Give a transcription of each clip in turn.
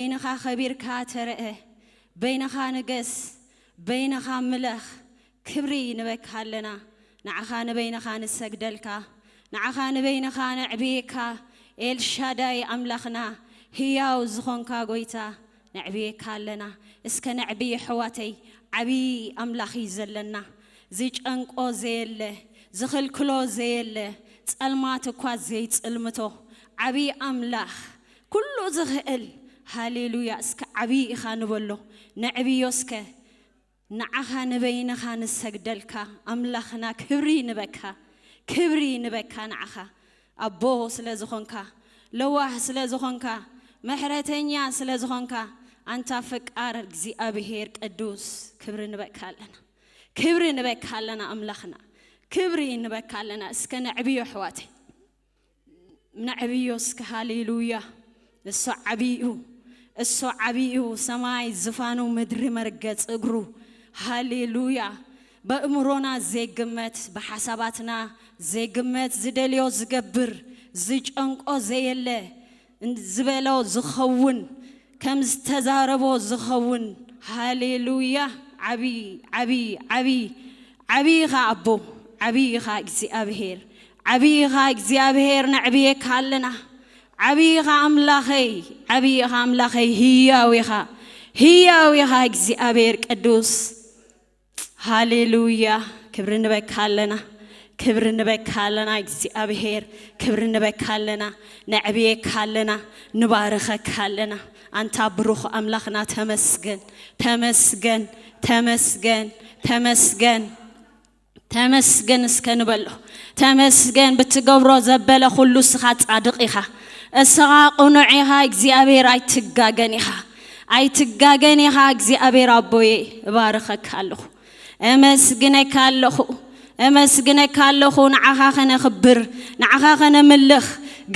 በይንኻ ኸቢርካ ተረአ፣ በይንኻ ንገስ፣ በይንኻ ምለኽ። ክብሪ ንበካ ኣለና። ንዓኻ ንበይንኻ ንሰግደልካ፣ ንዓኻ ንበይንኻ ነዕብየካ። ኤልሻዳይ ኣምላኽና፣ ህያው ዝኾንካ ጎይታ፣ ነዕብየካ ኣለና። እስከ ነዕብይ ኣሕዋተይ፣ ዓብዪ ኣምላኽ እዩ ዘለና። ዝጨንቆ ዘየለ፣ ዝኽልክሎ ዘየለ፣ ጸልማት እኳ ዘይጽልምቶ ዓብዪ ኣምላኽ፣ ኩሉ ዝኽእል። ሃሌሉያ። እስከ ዓብዪ ኢኻ ንበሎ። ነዕብዮ እስከ። ንዓኻ ንበይንኻ ንሰግደልካ ኣምላኽና፣ ክብሪ ንበካ፣ ክብሪ ንበካ። ንዓኻ ኣቦ ስለ ዝኾንካ፣ ለዋህ ስለ ዝኾንካ፣ ምሕረተኛ ስለ ዝኾንካ፣ ኣንታ ፈቃር እግዚኣብሄር ቅዱስ፣ ክብሪ ንበካ ኣለና። ክብሪ ንበካ ኣለና ኣምላኽና፣ ክብሪ ንበካ ኣለና። እስከ ነዕብዮ ኣሕዋተይ፣ ነዕብዮ እስከ። ሃሌሉያ። እሱ ዓብዩ፣ እሱ ዓብዩ። ሰማይ ዝፋኑ፣ ምድሪ መርገጽ እግሩ። ሃሌሉያ። በእምሮና ዘይግመት፣ ብሓሳባትና ዘይግመት፣ ዝደልዮ ዝገብር፣ ዝጨንቆ ዘየለ፣ ዝበሎ ዝኸውን፣ ከም ዝተዛረቦ ዝኸውን። ሃሌሉያ። ዓብዪ፣ ዓብዪ፣ ዓብዪ፣ ዓብዪ ኢኻ ኣቦ፣ ዓብዪ ኢኻ እግዚኣብሄር፣ ዓብዪ ኢኻ እግዚኣብሄር። ነዕብየካ ኣለና። ዓብዪ ኢኻ ኣምላኸይ፣ ዓብዪ ኢኻ ኣምላኸይ። ህያው ኢኻ፣ ህያው ኢኻ እግዚኣብሄር ቅዱስ። ሃሌሉያ። ክብሪ ንበካ ኣለና፣ ክብሪ ንበካ ኣለና እግዚኣብሄር፣ ክብሪ ንበካ ኣለና። ነዕብየካ ኣለና፣ ንባርኸካ ኣለና። ኣንታ ብሩኽ ኣምላኽና፣ ተመስገን፣ ተመስገን፣ ተመስገን፣ ተመስገን። ተመስገን እስከ ንበሎ። ተመስገን። ብትገብሮ ዘበለ ኩሉ እስኻ ጻድቕ ኢኻ፣ እስኻ ቅኑዕ ኢኻ እግዚኣብሔር፣ ኣይትጋገን ኢኻ፣ ኣይትጋገን ኢኻ እግዚኣብሔር ኣቦየ። እባርኸካ ኣለኹ፣ እመስግነካ ኣለኹ፣ እመስግነካ ኣለኹ። ንዓኻ ከነኽብር፣ ንዓኻ ከነምልኽ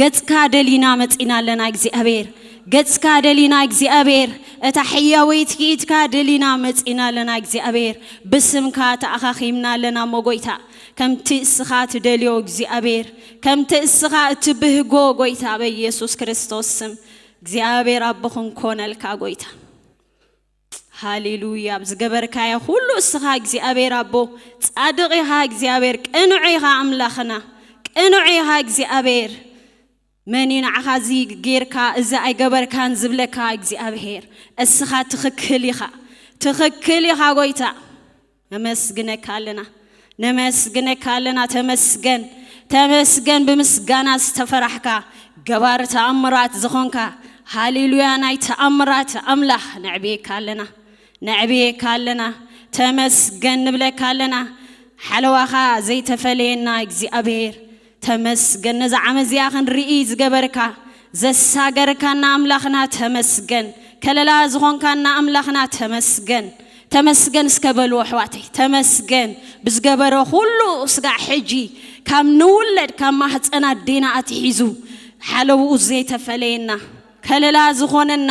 ገጽካ ደሊና መጺና ኣለና እግዚኣብሔር። ገጽካ ደሊና እግዚኣብሔር፣ እታ ሕያወይቲ ኢድካ ደሊና መጺና ኣለና እግዚኣብሔር። ብስምካ ተኣኻኺብና ኣለና እሞ ጎይታ፣ ከምቲ እስኻ ትደልዮ እግዚኣብሔር፣ ከምቲ እስኻ እትብህጎ ጎይታ፣ በኢየሱስ ክርስቶስ ስም እግዚኣብሔር ኣቦ ክንኮነልካ ጎይታ። ሃሌሉያ። ኣብ ዝገበርካዮ ኩሉ እስኻ እግዚኣብሔር ኣቦ ጻድቕ ኢኻ፣ እግዚኣብሔር ቅኑዕ ኢኻ፣ ኣምላኽና ቅኑዕ ኢኻ እግዚኣብሔር። መን እዩ ንዓኻ እዚ ጌርካ እዚ ኣይገበርካን ዝብለካ እግዚኣብሔር? እስኻ ትኽክል ኢኻ፣ ትኽክል ኢኻ ጎይታ። ነመስግነካ ኣለና፣ ነመስግነካ ኣለና። ተመስገን፣ ተመስገን። ብምስጋና ዝተፈራሕካ፣ ገባር ተኣምራት ዝኾንካ፣ ሃሌሉያ፣ ናይ ተኣምራት ኣምላኽ ነዕብየካ ኣለና፣ ነዕብየካ ኣለና። ተመስገን ንብለካ ኣለና። ሓለዋኻ ዘይተፈለየና እግዚኣብሔር ተመስገን። ነዛ ዓመት እዚኣ ክንርኢ ዝገበርካ፣ ዘሳገርካና ኣምላኽና ተመስገን። ከለላ ዝኾንካና ኣምላኽና ተመስገን። ተመስገን እስከ በልዎ ኣሕዋተይ፣ ተመስገን ብዝገበሮ ኩሉ። ስጋዕ ሕጂ ካብ ንውለድ፣ ካብ ማህፀን ኣዴና ኣትሒዙ ሓለውኡ ዘይተፈለየና፣ ከለላ ዝኾነና፣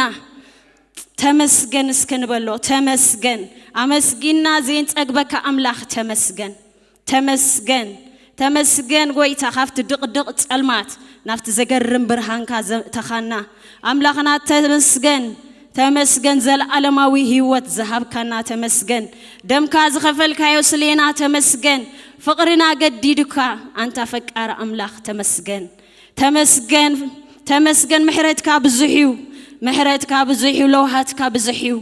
ተመስገን እስከ ንበሎ። ተመስገን። ኣመስጊና ዘይንጸግበካ ኣምላኽ ተመስገን። ተመስገን፣ ተመስገን ጎይታ፣ ካብቲ ድቕድቕ ጸልማት ናብቲ ዘገርም ብርሃንካ ዘእተኻና ኣምላኽና ተመስገን። ተመስገን፣ ዘለዓለማዊ ህይወት ዝሃብካና ተመስገን። ደምካ ዝኸፈልካዮ ስሌና ተመስገን። ፍቕርና ገዲዱካ ኣንታ ፈቃሪ ኣምላኽ ተመስገን። ተመስገን፣ ተመስገን። ምሕረትካ ብዙሕ እዩ፣ ምሕረትካ ብዙሕ እዩ፣ ለውሃትካ ብዙሕ እዩ።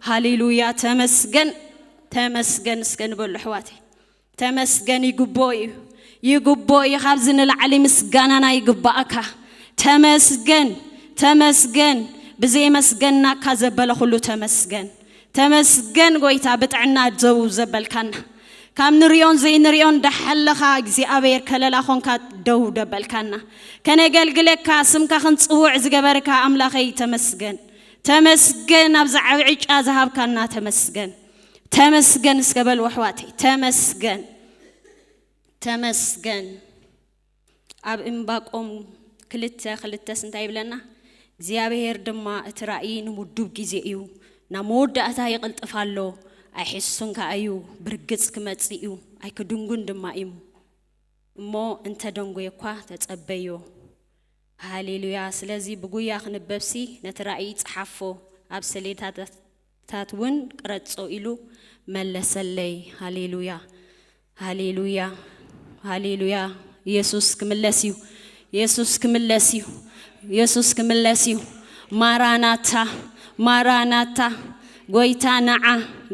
ሃሌሉያ። ተመስገን፣ ተመስገን እስከ ንበሉ ኣሕዋተይ። ተመስገን። ይግቦ እዩ፣ ይግቦ እዩ። ካብዚ ንላዕሊ ምስጋናና ይግባኣካ። ተመስገን፣ ተመስገን። ብዘየመስገናካ ዘበለ ኩሉ ተመስገን። ተመስገን ጎይታ፣ ብጥዕና ደው ዘበልካና፣ ካብ ንሪኦን ዘይንሪኦን ዳሓለኻ እግዚኣብሔር ከለላ ኾንካ ደው ደበልካና። ከነገልግለካ ስምካ ክንጽውዕ ዝገበርካ ኣምላኸይ ተመስገን። ተመስገን፣ ኣብዚ ዓቢ ዕጫ ዝሃብካና ተመስገን። ተመስገን እስከ በልዎ ኣሕዋተይ፣ ተመስገን፣ ተመስገን። ኣብ እምባቆም ክልተ ክልተስ እንታይ ይብለና? እግዚኣብሔር ድማ እቲ ራእይ ንምዱብ ግዜ እዩ፣ ናብ መወዳእታ ይቕልጥፍ ኣሎ፣ ኣይሕሱን ከኣ እዩ፣ ብርግጽ ክመጽእ እዩ፣ ኣይክድንጉን ድማ እዩ። እሞ እንተ ደንጎየ እኳ ተጸበዮ። ሃሌሉያ። ስለዚ ብጉያ ክንበብሲ ነቲ ራእይ ጸሓፎ፣ ኣብ ሰሌዳታት እውን ቅረጾ ኢሉ መለሰለይ። ሃሌሉያ፣ ሃሌሉያ፣ ሃሌሉያ። ኢየሱስ ክምለስ እዩ፣ ኢየሱስ ክምለስ እዩ፣ ኢየሱስ ክምለስ እዩ። ማራናታ፣ ማራናታ፣ ጎይታ ነዓ፣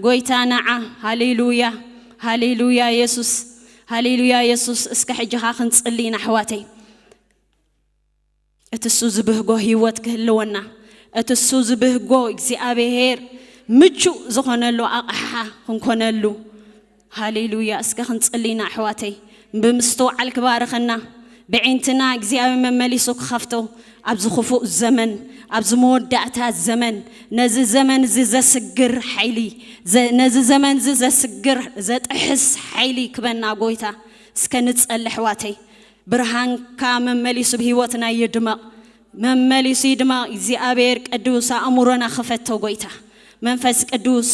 ጎይታ ነዓ። ሃሌሉያ፣ ሃሌሉያ ኢየሱስ፣ ሃሌሉያ ኢየሱስ። እስከ ሕጂ ኸኣ ክንጽሊ ኢና ኣሕዋተይ። እቲ እሱ ዝብህጎ ህይወት ክህልወና፣ እቲ እሱ ዝብህጎ እግዚኣብሔር ምቹእ ዝኾነሉ ኣቕሓ ክንኮነሉ። ሃሌሉያ። እስከ ክንጽሊ ኢና ኣሕዋተይ። ብምስትውዓል ክባርኸና፣ ብዒንትና እግዚኣብሔር መመሊሱ ክኸፍቶ፣ ኣብዚ ክፉእ ዘመን፣ ኣብዚ መወዳእታ ዘመን፣ ነዚ ዘመን እዚ ዘስግር ሓይሊ፣ ዘ-፣ ነዚ ዘመን እዚ ዘስግር፣ ዘጥሕስ ሓይሊ ክበና ጎይታ። እስከ ንጸሊ ኣሕዋተይ። ብርሃንካ መመሊሱ ብህይወትና ይድመቕ፣ መመሊሱ ይድመቕ። እግዚኣብሔር ቅዱስ ኣእምሮና ክፈቶ ጎይታ። መንፈስ ቅዱስ፣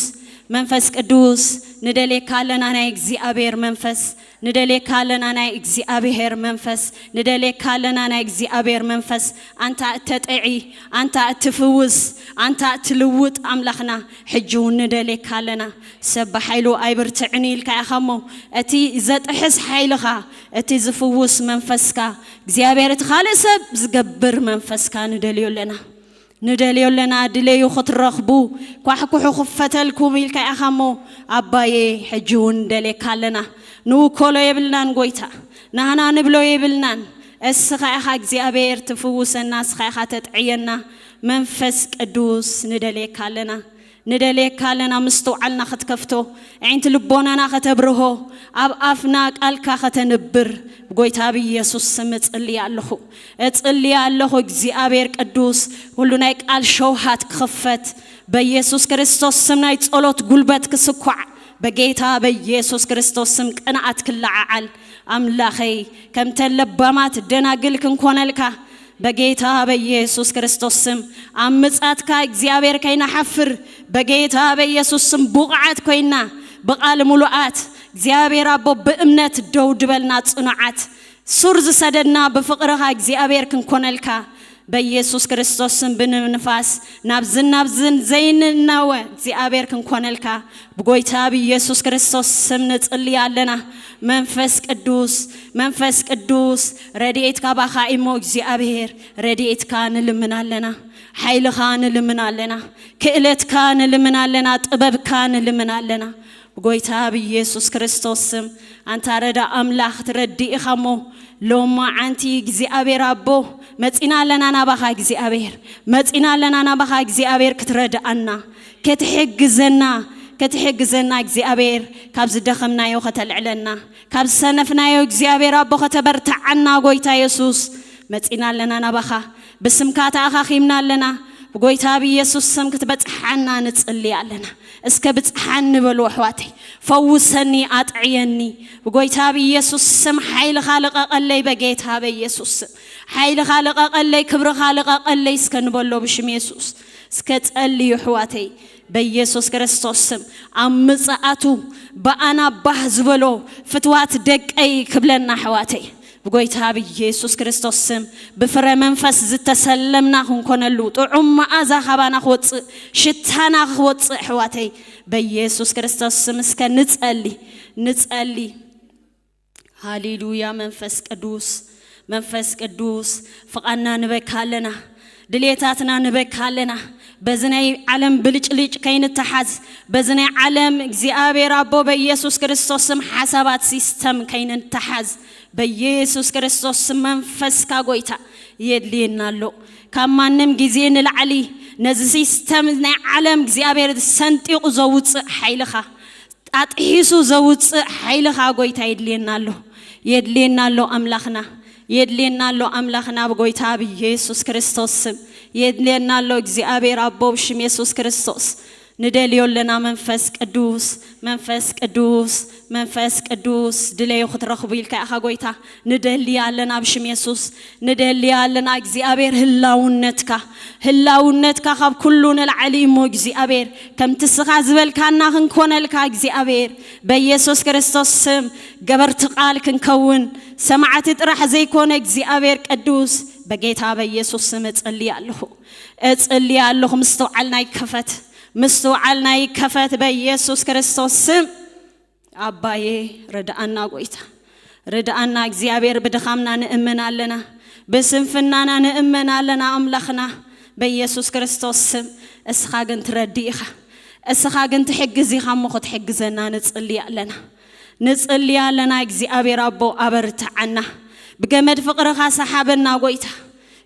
መንፈስ ቅዱስ፣ ንደልየካ ኣለና ናይ እግዚኣብሔር መንፈስ፣ ንደልየካ ኣለና ናይ እግዚኣብሔር መንፈስ፣ ንደልየካ ኣለና ናይ እግዚኣብሔር መንፈስ። ኣንታ እተጥዒ፣ ኣንታ እትፍውስ፣ ኣንታ እትልውጥ ኣምላኽና፣ ሕጂ እውን ንደልየካ ኣለና። ሰብ ብሓይሉ ኣይብርትዕን ኢልካ ኢኻ እሞ፣ እቲ ዘጥሕስ ሓይልኻ፣ እቲ ዝፍውስ መንፈስካ፣ እግዚኣብሔር እቲ ካልእ ሰብ ዝገብር መንፈስካ ንደልዮ ኣለና። ንደልዮ ኣለና፣ ድለዩ ክትረኽቡ፣ ኳሕኩሑ ክፈተልኩም ኢልካ ኢኻ እሞ፣ ኣባዬ፣ ሕጂ እውን ንደልየካ ኣለና። ንውከሎ የብልናን ጎይታ፣ ናህና ንብሎ የብልናን። እስኻ ኢኻ እግዚኣብሔር ትፍውሰና፣ እስኻ ኢኻ ተጥዕየና። መንፈስ ቅዱስ ንደልየካ ኣለና። ንደልየካ ኣለና ምስትውዓልና ክትከፍቶ፣ ኣዒንቲ ልቦናና ከተብርሆ፣ ኣብ ኣፍና ቃልካ ከተንብር፣ ብጎይታ ብኢየሱስ ስም እጽልይ ኣለኹ። እጽልይ ኣለኹ እግዚኣብሔር ቅዱስ፣ ኩሉ ናይ ቃል ሸውሃት ክኽፈት፣ በኢየሱስ ክርስቶስ ስም ናይ ጸሎት ጉልበት ክስኳዕ፣ በጌታ በኢየሱስ ክርስቶስ ስም ቅንኣት ክለዓዓል፣ ኣምላኸይ፣ ከምተን ለባማት ደናግል ክንኮነልካ፣ በጌታ በኢየሱስ ክርስቶስ ስም ኣብ ምጻትካ እግዚኣብሔር ከይንሓፍር፣ በጌታ በኢየሱስ ስም ብቑዓት ኮይና፣ ብቓል ምሉኣት እግዚኣብሔር ኣቦ ብእምነት ደው ድበልና ጽኑዓት፣ ሱር ዝሰደድና ብፍቕርኻ እግዚኣብሔር ክንኮነልካ፣ በኢየሱስ ክርስቶስ ስም ብንንፋስ ናብዝን ናብዝን ዘይንነወ እግዚኣብሔር ክንኮነልካ፣ ብጎይታ ብኢየሱስ ክርስቶስ ስም ንጽሊ ኣለና። መንፈስ ቅዱስ፣ መንፈስ ቅዱስ፣ ረድኤትካ ባኻ እሞ እግዚኣብሔር፣ ረድኤትካ ንልምን ኣለና። ሓይልኻ ንልምን ኣለና። ክእለትካ ንልምን ኣለና። ጥበብካ ንልምን ኣለና። ብጎይታ ብኢየሱስ ክርስቶስ ስም፣ ኣንታ ረዳ ኣምላኽ ትረድእ ኢኻ እሞ፣ ሎማዓንቲ እግዚኣብሔር ኣቦ፣ መጺና ኣለና ናባኻ እግዚኣብሔር፣ መጺና ኣለና ናባኻ እግዚኣብሔር ክትረድኣና፣ ክትሕግዘና፣ ክትሕግዘና እግዚኣብሔር፣ ካብ ዝደኸምናዮ ከተልዕለና፣ ካብ ዝሰነፍናዮ እግዚኣብሔር ኣቦ ከተበርትዓና ጎይታ የሱስ፣ መጺና ኣለና ናባኻ፣ ብስምካ ተኣኻኺብና ኣለና። ብጎይታ ብኢየሱስ ስም ክትበጽሓና ንጽሊ ኣለና። እስከ ብጽሓኒ በሉ ኣሕዋተይ፣ ፈውሰኒ፣ ኣጥዕየኒ። ብጎይታ ብኢየሱስ ስም ሓይልኻ ልቐቐለይ፣ በጌታ በኢየሱስ ስም ሓይልኻ ልቐቐለይ፣ ክብርኻ ልቐቐለይ እስከ ንበሎ ብሽም የሱስ። እስከ ጸልዩ ኣሕዋተይ፣ በኢየሱስ ክርስቶስ ስም ኣብ ምጽኣቱ ብኣና ባህ ዝበሎ ፍትዋት ደቀይ ክብለና ኣሕዋተይ። ብጎይታ ብኢየሱስ ክርስቶስ ስም ብፍረ መንፈስ ዝተሰለምና ክንኮነሉ፣ ጥዑም መኣዛ ካባና ክወጽእ፣ ሽታና ክወጽእ ኣሕዋተይ፣ በኢየሱስ ክርስቶስ ስም እስከ ንጸሊ፣ ንጸሊ። ሃሌሉያ። መንፈስ ቅዱስ፣ መንፈስ ቅዱስ፣ ፍቓድና ንበካ ኣለና፣ ድሌታትና ንበካ ኣለና። በዚ ናይ ዓለም ብልጭልጭ ከይንተሓዝ፣ በዚ ናይ ዓለም እግዚኣብሔር ኣቦ በኢየሱስ ክርስቶስ ስም ሓሳባት ሲስተም ከይንተሓዝ፣ በኢየሱስ ክርስቶስ ስም መንፈስካ ጎይታ የድልየና ኣሎ። ካብ ማንም ግዜ ንላዕሊ ነዚ ሲስተም ናይ ዓለም እግዚኣብሔር ሰንጢቑ ዘውፅእ ሓይልኻ፣ ኣጥሒሱ ዘውፅእ ሓይልኻ ጎይታ የድልየና ኣሎ። የድልየና ኣሎ ኣምላኽና፣ የድልየና ኣሎ ኣምላኽና ብጎይታ ብኢየሱስ ክርስቶስ ስም። የድልየና ኣሎ እግዚኣብሔር ኣቦ ብሽም የሱስ ክርስቶስ። ንደልዮ ኣለና መንፈስ ቅዱስ፣ መንፈስ ቅዱስ፣ መንፈስ ቅዱስ። ድለዩ ክትረኽቡ ኢልካ ኢኻ ጎይታ። ንደሊ ኣለና ብሽም የሱስ። ንደሊ ኣለና እግዚኣብሔር ህላውነትካ፣ ህላውነትካ ካብ ኩሉ ንላዕሊ እሞ እግዚኣብሔር ከምቲ ስኻ ዝበልካና ክንኮነልካ እግዚኣብሔር በኢየሱስ ክርስቶስ ስም ገበርቲ ቃል ክንከውን ሰማዕቲ ጥራሕ ዘይኮነ እግዚኣብሔር ቅዱስ በጌታ በኢየሱስ ስም እጽልይ ኣለኹ፣ እጽልይ ኣለኹ። ምስትውዓልና ይከፈት፣ ምስትውዓልና ይከፈት በኢየሱስ ክርስቶስ ስም። ኣባዬ ርድኣና ጎይታ፣ ርድኣና እግዚኣብሔር። ብድኻምና ንእመን ኣለና፣ ብስንፍናና ንእመን ኣለና ኣምላኽና። በኢየሱስ ክርስቶስ ስም እስኻ ግን ትረዲ ኢኻ፣ እስኻ ግን ትሕግዝ ኢኻ እሞ ክትሕግዘና ንጽሊ ኣለና፣ ንጽሊ ኣለና። እግዚኣብሔር ኣቦ ኣበርትዓና፣ ብገመድ ፍቕርኻ ሰሓበና ጎይታ።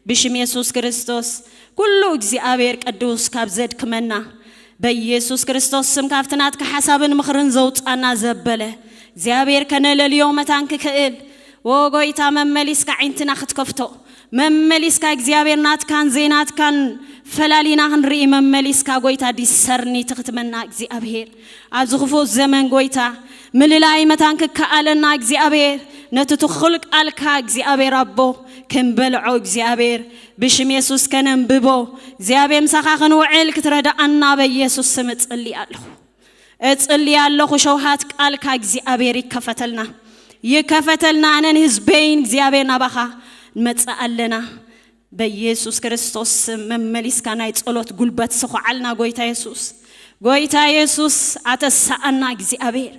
ብሽም የሱስ ክርስቶስ ኩሉ እግዚኣብሔር ቅዱስ ካብ ዘድክመና በኢየሱስ ክርስቶስ ስም ካብቲ ናትካ ሓሳብን ምኽርን ዘውጻና ዘበለ እግዚኣብሔር ከነለልዮ መታን ክክእል ወ ጎይታ መመሊስካ ዓይንትና ክትከፍቶ መመሊስካ እግዚኣብሔር ናትካን ዘይናትካን ፈላሊና ክንርኢ መመሊስካ ጎይታ ዲሰርኒቲ ክትመና እግዚኣብሔር ኣብዚ ክፉእ ዘመን ጎይታ ምልላይ መታን ክከኣለና እግዚኣብሔር ነቲ ትኹል ቃልካ እግዚኣብሔር ኣቦ ክንበልዖ እግዚኣብሔር ብሽም የሱስ ከነንብቦ እግዚኣብሔር ምሳኻ ክንውዕል ክትረዳኣና በኢየሱስ ስም እጽሊ ኣለኹ እጽሊ ኣለኹ ሸውሃት ቃልካ እግዚኣብሔር ይከፈተልና ይከፈተልና ኣነን ህዝበይን እግዚኣብሔር ናባኻ ንመጽእ ኣለና በኢየሱስ ክርስቶስ ስም መመሊስካ ናይ ጸሎት ጉልበት ስኹዓልና ጎይታ የሱስ ጎይታ የሱስ ኣተሳኣና እግዚኣብሔር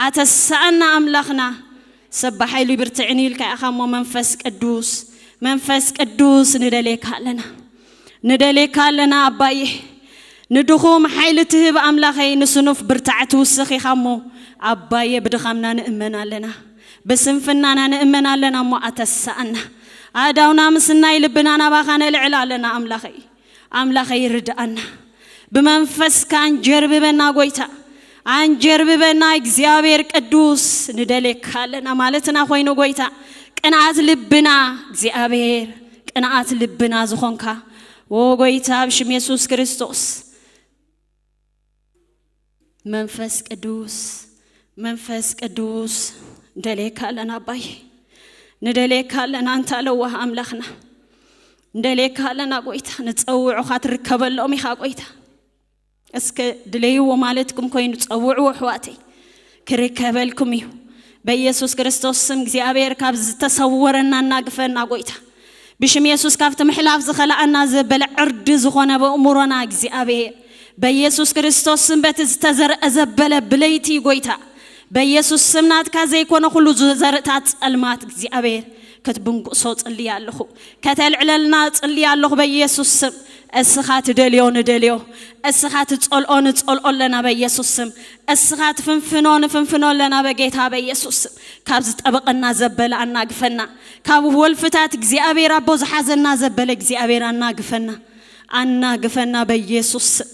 ኣተሳኣና ኣምላኽና ሰባሕ ሓይሉ ይብርትዕን ኢልካ ኢኻ እሞ መንፈስ ቅዱስ መንፈስ ቅዱስ ንደልየካ ኣለና ንደልየካ ኣለና ኣባዬ ንድኹም ሓይሊ ትህብ ኣምላኸይ ንስኑፍ ብርታዕ ትውስኽ ኢኻ እሞ ኣባዬ ብድኻምና ንእመን ኣለና ብስንፍናና ንእመን ኣለና እሞ ኣተሳኣና ኣእዳውና ምስናይ ልብና ናባኻ ነልዕል ኣለና ኣምላኸይ ኣምላኸይ ርድኣና ብመንፈስካ ኣንጀርብበና ጎይታ ኣንጀርብበና እግዚኣብሔር ቅዱስ ንደልየካ ኣለና ማለትና ኮይኑ ጎይታ ቅንኣት ልብና እግዚኣብሔር ቅንኣት ልብና ዝኾንካ ዎ ጎይታ ብሽም የሱስ ክርስቶስ መንፈስ ቅዱስ መንፈስ ቅዱስ ንደልየካ ኣለና ኣባይ ንደልየካ ኣለና እንታ ለዋህ ኣምላኽና ንደልየካ ኣለና ጎይታ ንፀውዑኻ ትርከበሎም ኢኻ ጎይታ እስከ ድለይዎ ማለትኩም ኮይኑ ጸውዕዎ ኣሕዋተይ ክርከበልኩም እዩ በኢየሱስ ክርስቶስ ስም እግዚኣብሔር ካብ ዝተሰወረና እናግፈና ጎይታ ብሽም የሱስ ካብቲ ምሕላፍ ዝኸለኣና ዘበለ ዕርዲ ዝኾነ በእምሮና እግዚኣብሔር በኢየሱስ ክርስቶስ ስም በቲ ዝተዘርአ ዘበለ ብለይቲ ጎይታ በኢየሱስ ስም ናትካ ዘይኮነ ኩሉ ዘርእታት ጸልማት እግዚኣብሔር ክትብንቁሶ ጽልያ ኣለኹ ከተልዕለልና ጽልያ ኣለኹ በኢየሱስ ስም እስኻ ትደልዮ ንደልዮ እስኻ ትጸልኦ ንጸልኦ ኣለና በኢየሱስ ስም እስኻ ትፍንፍኖ ንፍንፍኖ ኣለና በጌታ በኢየሱስ ስም ካብ ዝጠበቐና ዘበለ ኣናግፈና ካብ ወልፍታት እግዚኣብሔር ኣቦ ዝሓዘና ዘበለ እግዚኣብሔር ኣናግፈና ኣናግፈና በኢየሱስ ስም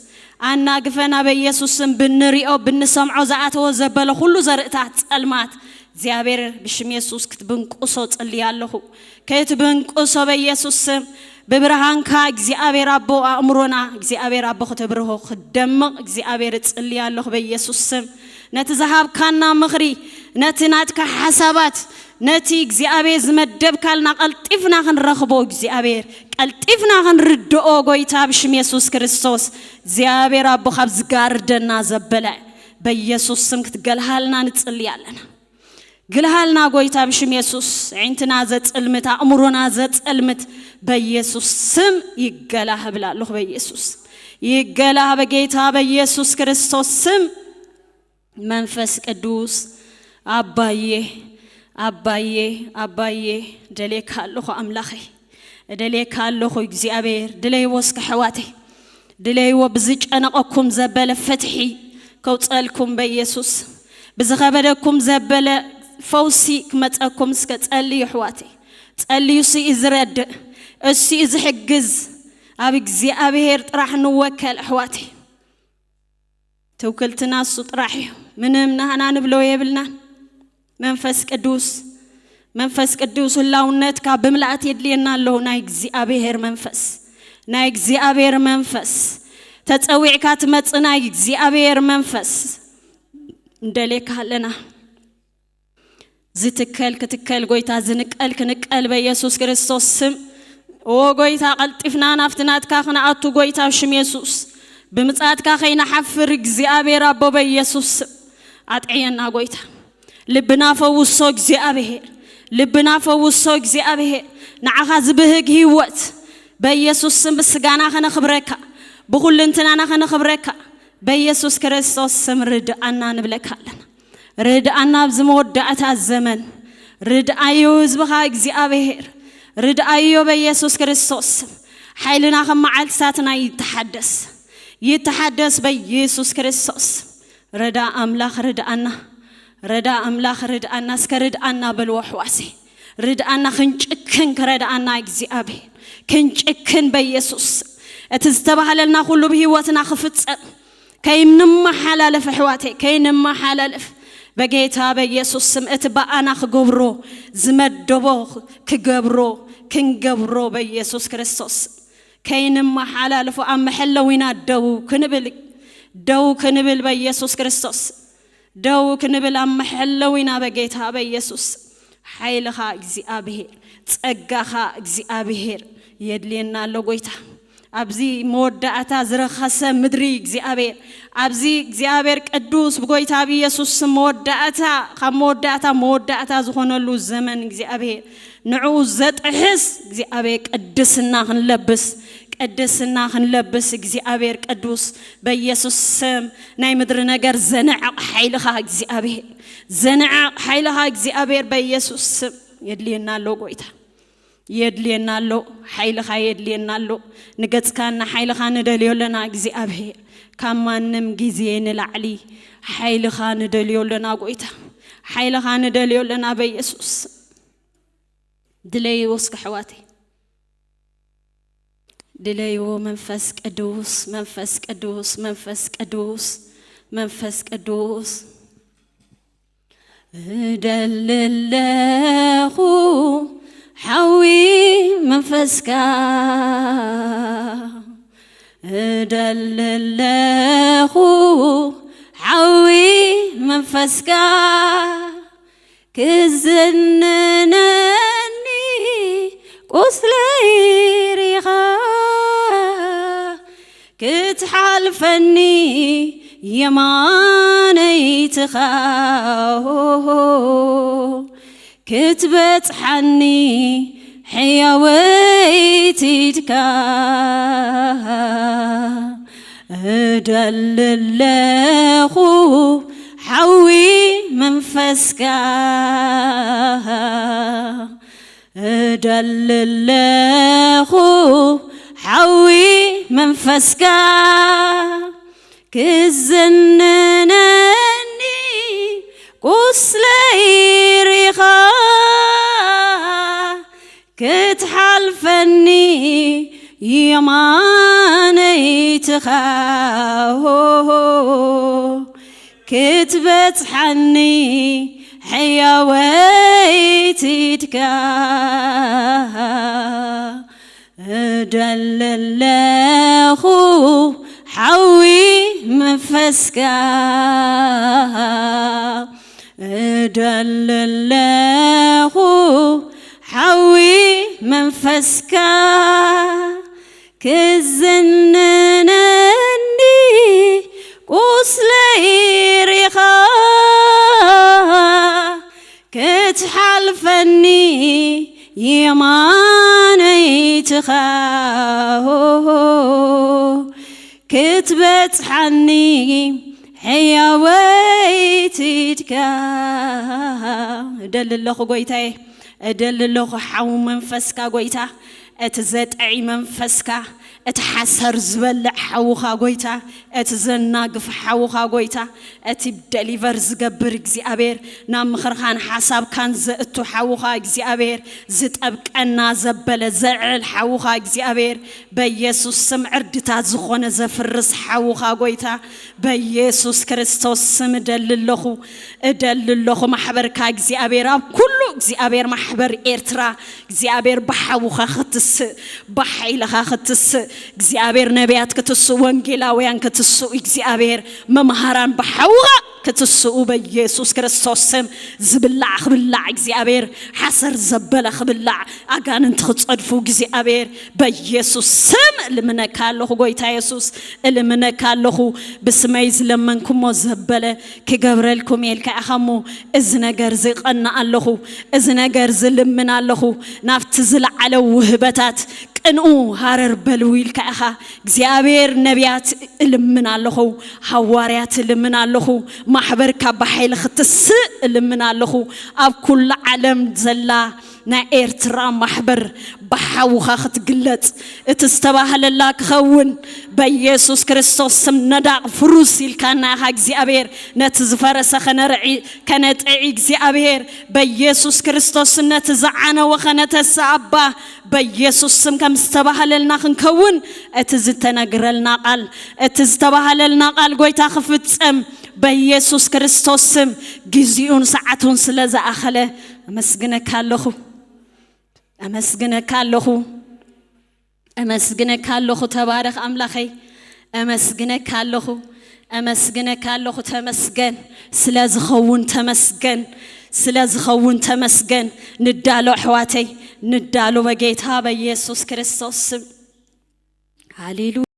ኣናግፈና በኢየሱስ ስም ብንሪኦ ብንሰምዖ ዝኣተወ ዘበለ ኩሉ ዘርእታት ጸልማት እግዚኣብሔር ብሽም የሱስ ክትብንቁሶ ጽልያ ኣለኹ ክትብንቁሶ በኢየሱስ ስም ብብርሃንካ እግዚኣብሔር ኣቦ ኣእምሮና እግዚኣብሔር ኣቦ ክተብርሆ ክደምቕ እግዚኣብሔር እጽልያ ኣለኹ በኢየሱስ ስም ነቲ ዝሃብካና ምኽሪ ነቲ ናትካ ሓሳባት ነቲ እግዚኣብሔር ዝመደብካልና ቀልጢፍና ክንረኽቦ እግዚኣብሔር ቀልጢፍና ክንርድኦ ጎይታ ብሽም የሱስ ክርስቶስ እግዚኣብሔር ኣቦ ካብ ዝጋርደና ዘበለ በኢየሱስ ስም ክትገልሃልና ንጽሊ ኣለና ግልሃልና ጎይታ ብሽም የሱስ ዕንትና ዘጽልምት ኣእምሮና ዘጸልምት በኢየሱስ ስም ይገላህ እብል ኣለኹ በኢየሱስ ይገላህ በጌታ በኢየሱስ ክርስቶስ ስም መንፈስ ቅዱስ ኣባዬ ኣባዬ ኣባዬ ደሌካ ኣለኹ ኣምላኸይ እደሌካ ኣለኹ እግዚኣብሔር ድለይዎ እስከ ሕዋተይ ድለይዎ ብዝጨነቐኩም ዘበለ ፍትሒ ከውፀልኩም በኢየሱስ ብዝኸበደኩም ዘበለ ፈውሲ ክመፀኩም እስከ ፀልዩ ኣሕዋተይ ፀልዩ እሱ እዩ ዝረድእ እሱ እዩ ዝሕግዝ ኣብ እግዚኣብሔር ጥራሕ ንወከል ኣሕዋተይ ትውክልትና እሱ ጥራሕ እዩ ምንም ናህና ንብሎ የብልናን መንፈስ ቅዱስ መንፈስ ቅዱስ ህላውነትካ ብምልኣት የድልየና ኣለዉ ናይ እግዚኣብሔር መንፈስ ናይ እግዚኣብሔር መንፈስ ተፀዊዕካ ትመፅእ ናይ እግዚኣብሔር መንፈስ እንደሌካ ኣለና ዝትከል ክትከል ጎይታ ዝንቀል ክንቀል በኢየሱስ ክርስቶስ ስም ኦ ጎይታ ቀልጢፍና ናብቲ ናትካ ክንኣቱ ጎይታ ሽም የሱስ ብምጻትካ ከይንሓፍር እግዚኣብሔር ኣቦ በኢየሱስ ስም ኣጥዕየና ጎይታ ልብና ፈውሶ እግዚኣብሔር ልብና ፈውሶ እግዚኣብሔር። ንዓኻ ዝብህግ ህይወት በኢየሱስ ስም ብስጋና ከነኽብረካ፣ ብኹልንትናና ከነኽብረካ በኢየሱስ ክርስቶስ ስም ርድኣና ንብለካ ኣለና። ርድኣና ኣብዚ መወዳእታ ዘመን ርድኣዮ ህዝብኻ እግዚኣብሔር። ርድኣዮ በኢየሱስ ክርስቶስ ስም። ሓይልና ከም መዓልትታትና ይተሓደስ፣ ይተሓደስ በኢየሱስ ክርስቶስ ስም። ረዳ ኣምላኽ ርድኣና፣ ረዳ ኣምላኽ ርድኣና፣ እስከ ርድኣና በልዎ ኣሕዋተይ። ርድኣና ክንጭክን ክረድኣና እግዚኣብሔር። ክንጭክን በኢየሱስ ስም። እቲ ዝተባህለልና ኩሉ ብህይወትና ክፍጸም ከይንመሓላለፍ ኣሕዋተይ፣ ከይንመሓላለፍ በጌታ በኢየሱስ ስም። እቲ ብኣና ክገብሮ ዝመደቦ ክገብሮ ክንገብሮ በኢየሱስ ክርስቶስ ስም። ከይንመሓላለፎ ኣብ መሐለዊና ደው ክንብል፣ ደው ክንብል በኢየሱስ ክርስቶስ ደው ክንብል ኣብ መሐለዊና በጌታ በኢየሱስ። ሓይልኻ እግዚኣብሔር፣ ጸጋኻ እግዚኣብሔር የድልየና ኣሎ ጎይታ። ኣብዚ መወዳእታ ዝረኸሰ ምድሪ እግዚኣብሔር፣ ኣብዚ እግዚኣብሔር ቅዱስ ብጎይታ ብኢየሱስ ስም መወዳእታ፣ ካብ መወዳእታ መወዳእታ ዝኾነሉ ዘመን እግዚኣብሔር ንዕኡ ዘጥሕስ እግዚኣብሔር ቅድስና ክንለብስ፣ ቅድስና ክንለብስ እግዚኣብሔር ቅዱስ በኢየሱስ ስም። ናይ ምድሪ ነገር ዘንዕቕ ሓይልኻ እግዚኣብሔር፣ ዘንዕቕ ሓይልኻ እግዚኣብሔር በኢየሱስ ስም። የድልየና ኣሎ ጎይታ፣ የድልየና ኣሎ፣ ሓይልኻ የድልየና ኣሎ። ንገጽካን ንሓይልኻ ንደልዮ ኣለና እግዚኣብሔር። ካብ ማንም ግዜ ንላዕሊ ሓይልኻ ንደልዮ ኣለና ጎይታ፣ ሓይልኻ ንደልዮ ኣለና በኢየሱስ ስም። ድለይዎ እስከ ኣሕዋተይ፣ ድለይዎ። መንፈስ ቅዱስ፣ መንፈስ ቅዱስ፣ መንፈስ ቅዱስ፣ መንፈስ ቅዱስ። እደሊ ኣለኹ ሓዊ መንፈስካ፣ እደሊ ኣለኹ ሓዊ መንፈስካ፣ ክዝንነኒ ቁስለይ ሪኻ፣ ክትሓልፈኒ የማነይትኻ፣ ክትበጽሓኒ ሕያወይቲ ኢድካ። እደሊ ኣለኹ ሓዊ መንፈስካ፣ እደሊ ኣለኹ ሓዊ መንፈስካ፣ ክዝንነኒ ቁስለይ ሪኻ፣ ክትሓልፈኒ የማነይትኻ፣ ክትበጽሓኒ ሕያወይቲ ኢድካ። እደሊ ኣለኹ ሓዊ መንፈስካ፣ እደሊ ኣለኹ ሓዊ መንፈስካ፣ ክዝንነኒ ቁስለይ ሪኻ፣ ክትሓልፈኒ የማነይትኻ፣ ክትበጽሓኒ ሕያወይቲ ኢድካ። እደሊ ኣለኹ ጎይታየ፣ እደሊ ኣለኹ ሓዊ መንፈስካ ጎይታ፣ እቲ ዘጥዒ መንፈስካ፣ እቲ ሓሰር ዝበልዕ ሓውኻ ጎይታ፣ እቲ ዘናግፍ ሓውኻ ጎይታ፣ እቲ ደሊቨር ዝገብር እግዚኣብሔር፣ ናብ ምኽርኻን ሓሳብካን ዘእቱ ሓውኻ እግዚኣብሔር፣ ዝጠብቀና ዘበለ ዘዕል ሓውኻ እግዚኣብሔር፣ በኢየሱስ ስም ዕርድታት ዝኾነ ዘፍርስ ሓውኻ ጎይታ፣ በኢየሱስ ክርስቶስ ስም እደሊ ኣለኹ፣ እደሊ ኣለኹ። ማሕበርካ እግዚኣብሔር ኣብ ኩሉ እግዚኣብሔር ማሕበር ኤርትራ እግዚኣብሔር ብሓውኻ ክትስ ክትስእ፣ ብሓይልኻ ክትስእ እግዚኣብሔር፣ ነቢያት ክትስኡ፣ ወንጌላውያን ክትስኡ እግዚኣብሔር፣ መምሃራን ብሓውኻ ክትስኡ በኢየሱስ ክርስቶስ ስም። ዝብላዕ ክብላዕ እግዚኣብሔር፣ ሓሰር ዘበለ ክብላዕ፣ ኣጋንንቲ ክጸድፉ እግዚኣብሔር በኢየሱስ ስም እልምነካ ኣለኹ። ጎይታ የሱስ እልምነካ ኣለኹ። ብስመይ ዝለመንኩሞ ዘበለ ክገብረልኩም ኢልካ ኢኻ እሞ፣ እዚ ነገር እዚ እቐንእ ኣለኹ፣ እዚ ነገር እዚ ልምን ኣለኹ። ናብቲ ዝለዓለ ውህበታት ቅንኡ ሃረር በሉ ኢልካ ኢኻ እግዚኣብሔር። ነቢያት እልምን ኣለኹ፣ ሃዋርያት እልምን ኣለኹ፣ ማሕበርካ ብሓይሊ ክትስእ እልምን ኣለኹ። ኣብ ኩሉ ዓለም ዘላ ናይ ኤርትራ ማሕበር ብሓውኻ ክትግለጽ፣ እቲ ዝተባህለላ ክኸውን በኢየሱስ ክርስቶስ ስም። ነዳቕ ፍሩስ ኢልካና ኢኻ እግዚኣብሔር። ነቲ ዝፈረሰ ከነርዒ፣ ከነጥዒ እግዚኣብሔር በኢየሱስ ክርስቶስ ስም። ነቲ ዝዓነወ ከነተስእ ኣባ በኢየሱስ ስም። ከም ዝተባህለልና ክንከውን፣ እቲ ዝተነግረልና ቃል፣ እቲ ዝተባህለልና ቃል ጎይታ ክፍጸም በኢየሱስ ክርስቶስ ስም። ግዜኡን ሰዓቱን ስለ ዝኣኸለ ኣመስግነካ ኣለኹ፣ ኣመስግነካ ኣለኹ፣ ኣመስግነካ ኣለኹ። ተባረኽ ኣምላኸይ፣ ኣመስግነካ ኣለኹ፣ ኣመስግነካ ኣለኹ። ተመስገን ስለ ዝኸውን፣ ተመስገን ስለ ዝኸውን፣ ተመስገን። ንዳሎ ኣሕዋተይ፣ ንዳሎ በጌታ በኢየሱስ ክርስቶስ ስም። ሃሌሉያ።